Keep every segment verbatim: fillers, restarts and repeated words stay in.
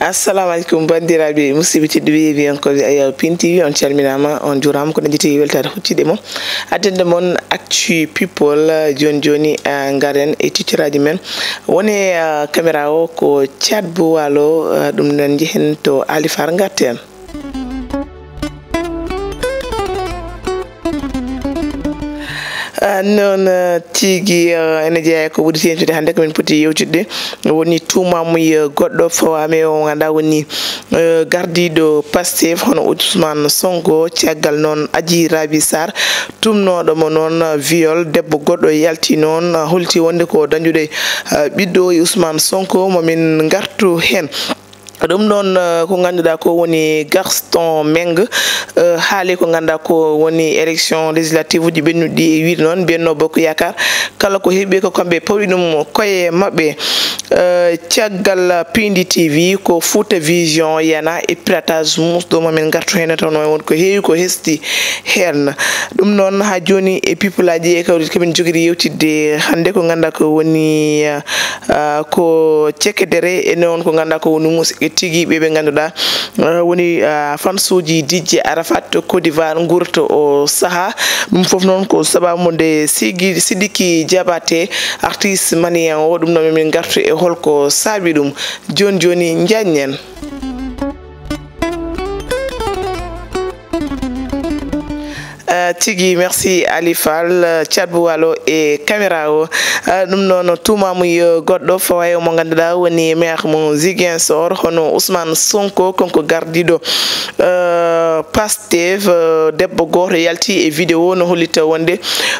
Assalamu aleykum, banndiraaɓe musidɓe tedduɓe, yeewiyankooɓe Ayaw Pin T V, on calminaama, on njuuraama, ko ɗon njetti weltaade huccitde mon. Addande mon actu people, jooni jooni, ah, ngaren e ticcoraaji men. Woni, ah, caméra o ko Thiat Bou Walo, ah, ɗum noon njehen to Ali Far ngarten. Ah, noon, ah, tigi, ah, ene jeyaa ko ɓuri teeŋtude hannde ko min poti yewtidde. Woni tuumaamuye goɗɗo fawaama e o mo ngannduɗaa woni, eh, gardiiɗo Pastef hono Ousmane Sonko, caggal noon Adji Raby Sarr, tumnooɗo mo noon viol, debbo goɗɗo yalti noon, ah, holti wonde ko dañduɗo, ah, ɓiɗɗo e Ousmane Sonko, mo min ngartu heen. Ɗum ɗoon, eh, ko ngannduɗaa ko woni Gaston Meng, eh, haali ko ngannduɗaa ko woni élection législative uji ɓennuɗi ɗi, e wiyde noon Benno Bokk Yaakaar, kala ko heɓi ko kamɓe pawɗi ɗum koye maɓɓe. Eh, caggal Pindi T V ko Fouta Vision yana e piratage muusɗo mo min ngartu heen, tawnoo won ko heewi ko hesti heen. Ɗum noon haa jooni e people aji e kawri ko min njogiri yewtidde hannde ko ngannduɗaa ko woni, eh, ah, ko cekedere e noon ko ngannduɗaa ko woni musiɓɓe tigi ɓe ɓe ngannduɗaa, ah, woni, ah, fansuuji D J Arafat to Côte d'Ivoire nguurata o sahaa. Ɗum fof noon ko sabaabu nde Sigi, Sidiki Diabaté, artiste malien o, ɗum noon min ngartu e holko saabi ɗum. Jooni jooni njaññen. Ah, tigi, merci Ali Fall, ah, Thiat Bou Walo e caméra o. Ah, ɗum noon tuumaamuye goɗɗo fawaama e o mo ngannduɗaa woni maire mo Ziguinchor, hono Ousmane Sonko, kanko gardiiɗo, ah, Pastef, ah, debbo gooto yalti e vidéo no hollita wonde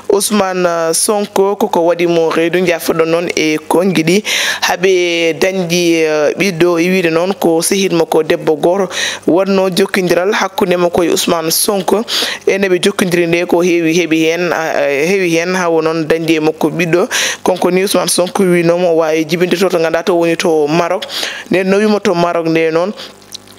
Ousmane, ah, Sonko koko waɗi mo reedu, njaafoɗon noon e konngi ɗi, haɓe dañdi, ah, ɓiɗɗo e wiyde noon ko sehil makko debbo gooto. Wonno jokkondiral hakkunde makko e Ousmane Sonko, ene ɓe jokkondiri nde ko heewi heɓi heen, ah, heewi heen, haa wonno dañde e makko ɓiɗɗo. Kanko ni Ousmane Sonko wiino mo o waawi jibinde to, to ngannduɗaa to woni to Maroc. Nden no wiimo to Maroc nde noon,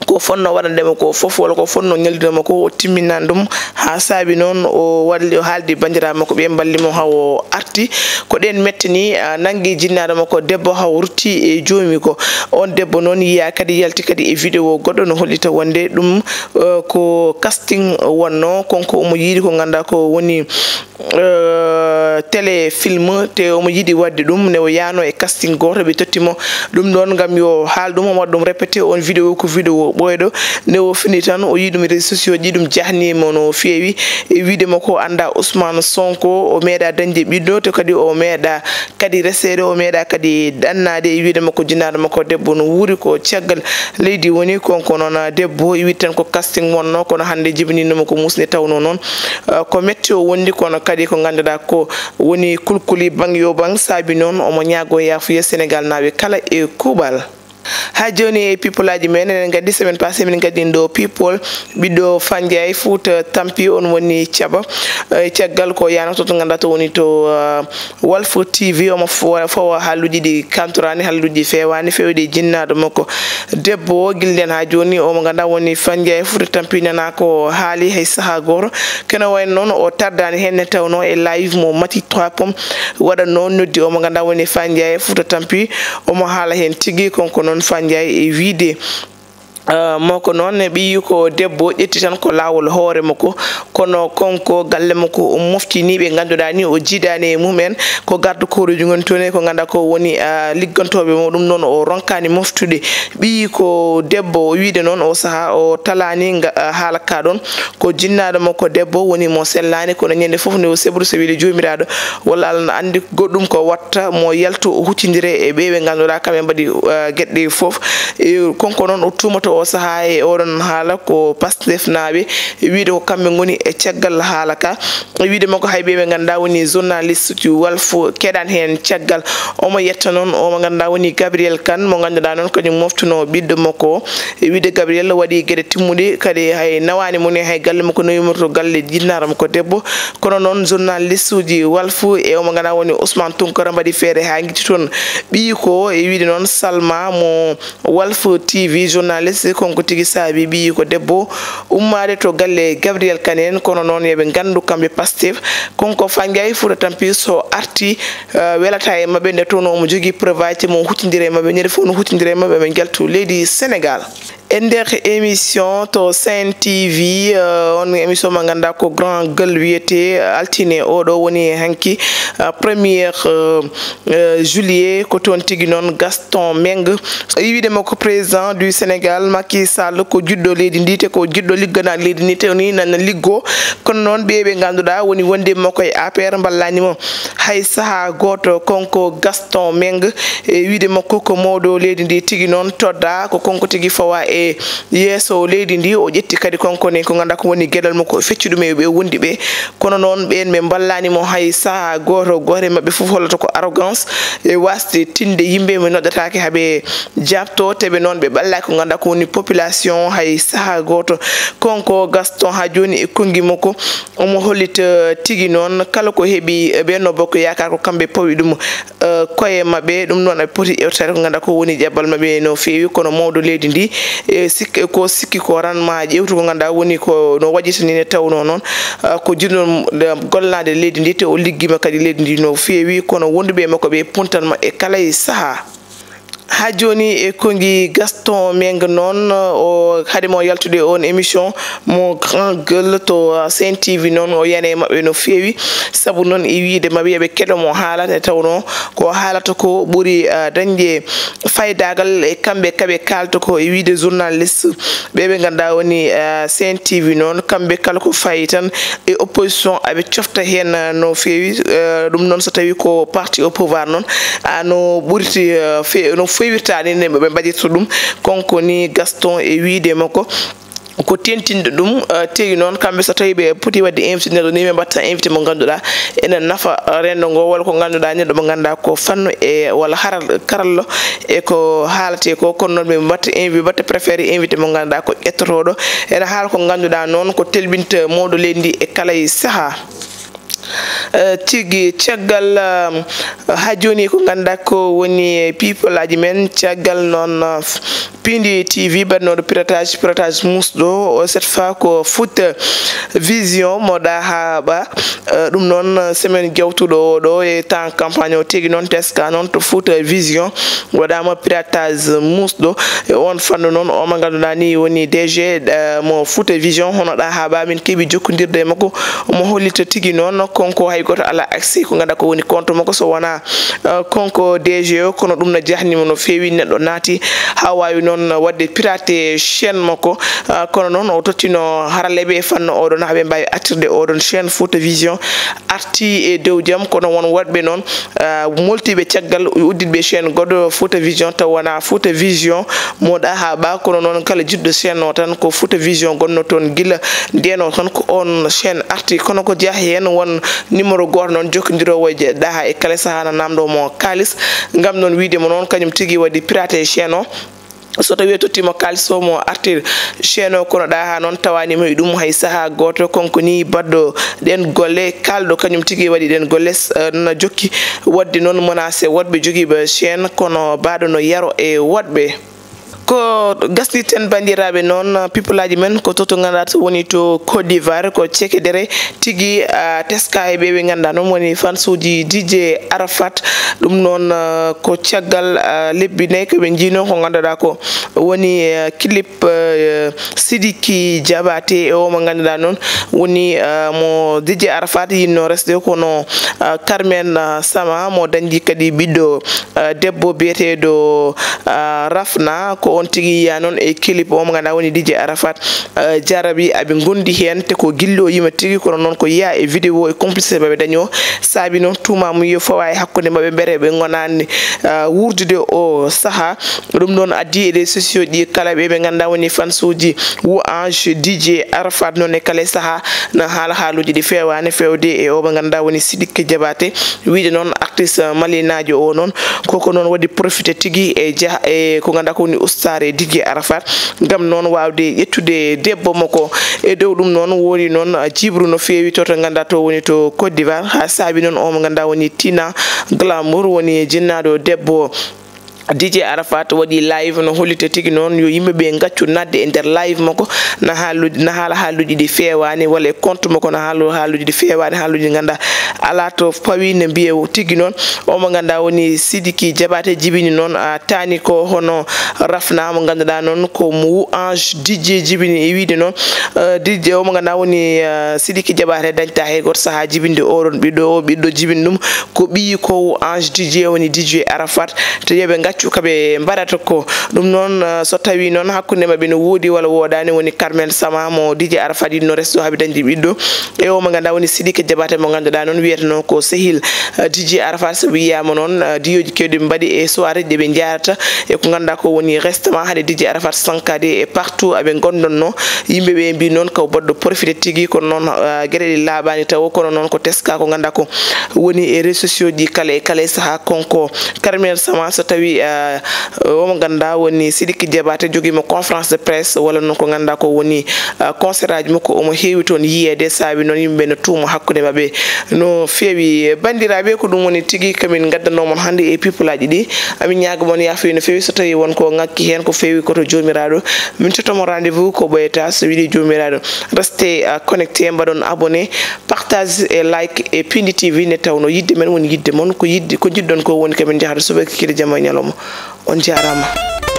ko fotnoo waɗande mo ko fof, walla ko fotnoo ñallude mo ko, o timminani ɗum haa saabi noon o walli, o haaldi banndiraaɓe makko ɓe mballi mo haa o arti. Ko ɗeen mette ni, ah, nanngi jinnaaɗo makko debbo haa o rutti e joomi ko. On debbo noon yiyaa kadi yalti kadi e vidéo goɗɗo no hollita wonde ɗum, eh, ko casting wonno, kanko omo yiɗi ko ngannduɗaa ko woni, eh, téléfilm, te omo yiɗi waɗde ɗum, nde o yaano e casting gooto, ɓe totti mo ɗum ɗoon ngam yo haal ɗum, o waɗa ɗum répété. On vidéo ko vidéo ɓooyɗo, nde o fini tan o yii ɗum e réseaux sociaux ji, ɗum jahni mo no feewi. E wiyde makko o anndaa Ousmane Sonko, o meeɗa dañde ɓiɗɗo, te kadi o meeɗa kadi reseede, o meeɗa kadi ɗannaade. E wiyde makko jinnaaɗo makko debbo no wuuri ko caggal leydi woni, kanko noon debbo, e wiyde tan ko casting wonno, kono hannde jibinino mo ko muus nde tawnoo noon, eh, ko metti o wondi, kono kadi ko ngannduɗaa ko woni kulkuli bang yo bang, saabi noon omo ñaago yaafuya Sénégal naaɓe kala e kuuɓal. Haa jooni e people aji men, eɗen nganndi semaine passée min ngaddin ɗo people, ɓiɗɗo Fandiaye Fouta Tampi, on woni Thiaba. E caggal ko yanoto to ngannduɗaa to woni to, ah, Walf T V, omo fo-, fawa haalluuji ɗi kantoraani, haalluuji feewaani, feewde e jinnaaɗo makko debbo o. Gilɗen haa jooni, omo ngannduɗaa woni Fandiaye Fouta Tampi, nana ko haali hay sahaa gooto. Kene wayi noon, o tardaani heen nde tawnoo e live mo Mati Trois Pommes waɗatnoo, noddi omo ngannduɗaa woni Fandiaye Fouta Tampi, omo haala heen tigi. Kanko noon Fandiaye e wiyde, eh, makko noon, ɓiyi ko debbo ƴetti tan ko laawol hoore makko, kono kanko galle makko o moftii ni ɓe ngannduɗaa ni o jiidaani e mumen, ko garde corps uji ngoni toon e ko ngannduɗaa ko woni, eh, liggantooɓe mo, ɗum noon o ronkaani moftude. Ɓiyi ko debbo, o wiyde noon o sahaa o talaani nga, eh, haala ka ɗoon, ko jinnaaɗo makko debbo woni mo sellaani, kono ñande fof nde o sebru so wiyde Joomiraaɗo walla Allah na anndi goɗɗum ko watta mo yaltu o huccindire e ɓe ɓe ngannduɗaa kamɓe mbaɗi, eh, geɗe ɗe fof. E, kanko noon o tuumata o sahaa e oɗon haala ko Pastef naaɓe, e wiyde ko kamɓe ngoni e caggal haala ka. E wiyde makko hay ɓe ɓe ngannduɗaa woni journaliste uji Walf keɗaani heen caggal. Omo yetta noon o mo ngannduɗaa woni Gabriel Kane mo ngannduɗaa noon kañum moftuno ɓiɗɗo makko o. E wiyde Gabriel waɗi geɗe timmuɗe, kadi hay nawaani mo ni hay galle makko no yummoto galle jinnaaɗo makko debbo. Kono noon journaliste uji Walf e omo ngannduɗaa woni Ousmane Tounkara mbaɗi feere haa ngitti toon ɓiyi ko o. E wiyde noon Salma mo Walf T V, journaliste Si konko tigi saabi ɓiyi ko debbo ummaade to galle Gabriel Kane en, kono noon yoɓe nganndu kamɓe Pastef, konko Fanjay Fuuta Tampi so arti, eh, welata e maɓɓe nde tawno omo jogii preuve aji mo huccindira e maɓɓe, ñande fof no huccindira e maɓɓe, ɓe njaltu leydi Sénégal. E nder émission to Sen T V, eh, on émission mo ngannduɗaa ko Grand Gueule wiyetee, altine oɗo woni hanki, eh, premier, eh, eh, juillet, ko toon tigi noon Gaston Meng. Wiide makko président du Sénégal, Macky Sall, ko jiɗɗo leydi ndi, te ko jiɗɗo ligganaade leydi ndi, te ni nana liggo. Kono noon ɓe ɓe ngannduɗaa woni wonde makko e A P R mballani mo hay sahaa gooto. Konko Gaston Meng, e wiide makko ko mawɗo leydi ndi tigi noon todda, ko konko tigi fawa e yeeso leydi ndi. O ƴetti kadi konko ne ko ngannduɗaa ko woni geɗal makko, o fecci ɗum e ɓe wondi ɓe. Kono noon ɓeen ɓe mballani mo hay sahaa gooto. Gooto e maɓɓe fof hollata ko arrogance e wasde tinde yimɓe, mi noddataake haa ɓe jaabto, te ɓe noon ɓe ɓallaki ko ngannduɗaa ko woni population hay sahaa gooto. Konko Gaston haa jooni e konngi makko, omo hollita tigi noon kala ko heɓi, eh, Benno Bokk Yaakaar ko kamɓe pawi ɗum, eh, koye maɓɓe. Ɗum noon aɓe poti ƴeewtaade ko ngannduɗaa ko woni jaɓɓal maɓɓe no feewi, kono mawɗo leydi ndi, e sikki, ko sikki ko tan ma ƴeewtu ko ngannduɗaa woni ko no waɗirta ni nde tawnoo noon, eh, ko jiɗɗo gollanaade leydi ndi, te o liggiima kadi leydi ndi no feewi, kono wonduɓe e makko ɓe puntan mo e kala e sahaa. Haa jooni e konngi Gaston Meng noon, o, hade mo yaltude on émission mo Grand Gueule to, uh, Sen T V noon, o yani e maɓɓe no feewi, sabu noon e wiyde maɓɓe yoɓe keɗo mo haala nde tawnoo ko haalata ko ɓuri, uh, dañde faydaagal e kamɓe kaɓe kaalta ko e wiyde journaliste ɓe ɓe ngannduɗaa woni, uh, Sen T V noon, kamɓe kala ko fayi tan e opposition aɓe cofta heen, uh, no feewi, uh, ɗum noon so tawi ko parti au pouvoir noon, a no ɓurti, eh, fe-, no feewirta ni ne ɓe mbaɗirta ɗum. Konko ni Gaston e wiyde makko ko tentinɗo ɗum, eh, tigi noon kamɓe so tawi ɓe poti waɗde invité neɗɗo ni ɓe mbatta invité mo ngannduɗaa ene nafa renndo ngo, walla ko ngannduɗaa neɗɗo mo ngannduɗaa ko fannu e walla haral karallo e ko haalate ko, kono noon ɓe mbatta invi-, mbatta préféré invité mo ngannduɗaa ko ƴettotoɗo ene haala ko ngannduɗaa noon ko telɓinta mawɗo leydi ndi e kala e sahaa. Eh, tigi caggal, um, haa jooni ko ngannduɗaa ko woni people aji men, caggal noon, uh, Pindi T V baɗnooɗo piratage, piratage musɗo, o cette fois ko Foot Vision mo Daha Ba. Eh, ɗum noon, eh, semaine jawtuɗo o ɗo e temps campagne o tigi noon teska noon to Foot Vision waɗaama piratage musɗo. E on fannu noon, o mo ngannduɗaa ni woni D G, eh, mo Foot Vision, hono Daha Ba, min keɓi jokkondirde e makko. Omo hollita tigi noon, konko hay gooto alaa accès ko ngannduɗaa ko woni compte makko so wonaa, eh, konko D G o, kono ɗum no jahnimo no feewi, neɗɗo naati haa waawi noon waɗde pirate chaîne makko. Eh, kono noon o tottino haralleeɓe e fannu oɗon haa ɓe mbaawi artirde oɗon chaîne Foot Vision arti e dow jam, kono won woɗɓe noon, eh, moltiiɓe caggal udditɓe chaîne goɗɗo Foot Vision taw wonaa Foot Vision mo Daha Ba, kono noon kala jiɗɗo chaîne o tan ko Foot Vision gonnoo toon gila ndeen o tan ko on chaîne arti. Kono ko jeyaa heen won numéro gooto noon jokkondiroowo e Daha e kala sahaa na naamndoo mo kaalis, ngam noon wiyde mo noon kañum tigi waɗi pirate chaîne o. So tawii o tottiima kaalis o mo artir chaîne o, kono Daha noon tawaani mo e ɗum hay sahaa gooto. Konko ni baɗɗo ɗeen golle, kaalɗo kañum tigi waɗi ɗeen golle, s-, eh, na jokki waɗde noon menacé woɗɓe jogiiɓe chaîne, kono baaɗo no yaro e woɗɓe. Ko gasnirten banndiraaɓe noon, people aji men, ko to, to ngannduɗaa to woni to Côte d'Ivoire, ko cekedere tigi, ah, teska e ɓe ɓe ngannduɗaa noon woni fansuuji D J Arafat. Ɗum noon, ah, ko caggal, ah, lebbi nayi ko ɓe njiinoo ko ngannduɗaa ko woni, ah, clip, ah, Sidiki Diabaté e o mo ngannduɗaa noon woni, ah, mo D J Arafat yinno resde kono, ah, Carmen, ah, Sama mo dañdi kadi ɓiɗɗo, ah, debbo biyeteeɗo, ah, Rafna, ko on tigi yiya noon e clip o mo ngannduɗaa woni D J Arafat, ah, jarabi aɓe ngondi heen te ko gilli o yima tigi, kono noon ko yiya e vidéo e complicité ɓe ɓe dañi o saabi noon tuuma mo yiyo fawa e hakkunde maɓɓe mbete ɓe ngonaani, ah, wuurdude o sahaa. Ɗum noon addi e les sociaux ɗi kala ɓe ɓe ngannduɗaa woni fansuuji Wu Ange, D J Arafat noon e kala e sahaa na haala haaluuji ɗi feewaani feewde e o ɓe ngannduɗaa woni Sidiki Diabaté. Wiyde noon artiste malinaajo o noon koko noon waɗi profité tigi e jah-, e ko ngannduɗaa ko woni ustaare D J Arafat ngam noon waawde ƴettude debbo makko. E dow ɗum noon woni noon jibru no feewi to, to ngannduɗaa to woni to Côte d'Ivoire, haa saabi noon o mo ngannduɗaa woni Tina Glamour woni jinnaaɗo debbo D J Arafat waɗi live no hollita tigi noon yo yimɓe ɓe ngaccu naatde e nder live makko, na haaluuji, na haala haaluuji ɗi feewaani, walla e compte makko na haalu haaluuji ɗi feewaani, haaluuji ɗi ngannduɗaa alaa to pawi, ne mbiye tigi noon. O mo ngannduɗaa woni Sidiki Jabaate jibini noon, a, taani ko hono rafna mo ngannduɗaa noon ko mo Ange D J jibini e wiide noon, eh, D J o mo ngannduɗaa woni, eh, Sidiki Jabaate dañta hay gooto sahaa jibinde oɗon ɓiɗɗo, o ɓiɗɗo jibini ɗum ko ɓiyi ko Ange D J woni D J Arafat. Te yo ɓe ngaccu ko ɓe mbaɗata ko. Ɗum noon, eh, so tawii noon hakkunde maɓɓe no woodi walla woodaani, woni Carmel Sama mo D J Arafat yiɗno resde o haɓi dañde ɓiɗɗo. E o mo ngannduɗaa woni Sidiki Jabaate mo ngannduɗaa noon wiyetenoo ko sehil, eh, D J Arafat, so wiyaama noon, eh, diyooji keewɗi ɓe mbaɗi e soirée ɗi ɓe njaarata e ko ngannduɗaa ko woni restaurant hade D J Arafat sankaade e partout aɓe ngondonno. Yimɓe ɓe mbi noon ko baɗɗo profité tigi, kono noon, eh, geɗe ɗe laaɓaani tawo, kono noon ko teska ko ngannduɗaa ko woni e réseaux sociaux ɗi kala e kala e sahaa. Konko Carmel Sama, so tawi, eh, o mo ngannduɗaa woni Sidiki Jabaate jogiima conférence de presse walla noon ko ngannduɗaa ko woni, eh, concert aji makko, omo heewi toon yiyeede, saabi noon yimɓe no tuuma hakkunde maɓɓe no feewi. Banndiraaɓe, ko ɗum woni tigi ko min ngaddanoo mon hannde e people aji ɗi. Amin ñaago mon yaafuya no feewi so tawi won ko ngakki heen, ko feewi ko to Joomiraaɗo. Min totta mon rendez-vous ko ɓooyata so weli Joomiraaɗo. Restez, eh, connecté, mbaɗon abonné, partage e like e Pindi T V, nde tawnoo yiɗde men woni yiɗde mon, ko yiɗde, ko njiɗɗon ko woni ko min njahata subaka kikiiɗe jamma e ñalawma. On njaaraama.